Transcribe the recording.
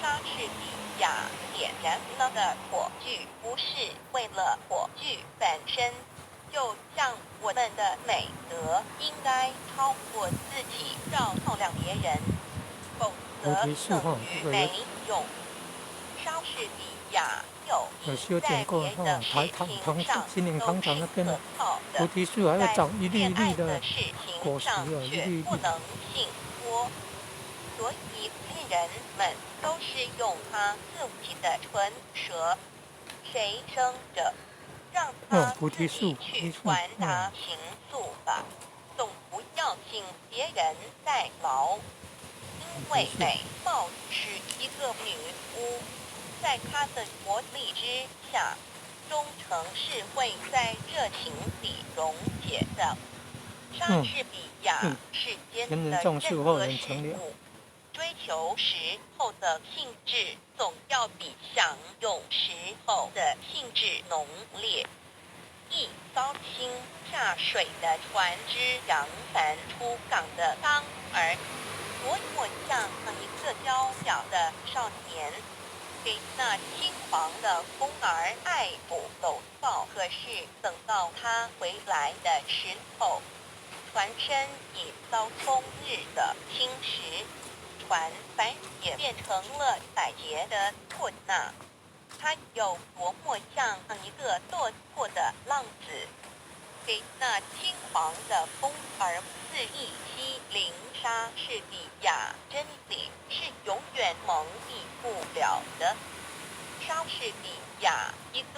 莎士比亞點燃了的火炬，不是為了火炬本身，就像我們的美德應該超過自己，照亮別人，否則等於沒用。莎士比亞有有修在剪過別的吼，台事糖糖情上新營都糖廠是那邊可靠菩的，提樹還會在長一粒一戀愛粒的的事情果實上啊，一卻粒一粒。不能信託。所以戀人們都是用他自己的唇舌，誰生着，讓哦，他自菩提樹，己菩提去樹，傳達情愫吧，總不要請別人代勞。因菩提樹。為美貌是一個女巫，在她的魔力之下，忠誠是會在熱情裡溶解的。莎士比亞世間前人的任種樹，後何事人乘涼。物，追求時候的興致總要比享用時候的興致濃烈。一艘傾下水的船隻揚帆出港的當兒，多麼像一個嬌小的少年，給那輕狂的風兒愛撫摟抱。可是等到他回來的時候，船身已遭風日的侵蝕，船帆也變成了百節的破衲。他有多麼像一個落魄的浪子，給那輕狂的風兒肆意欺凌。莎士比亞，真理是永遠蒙蔽不了的。莎士比亞，一個。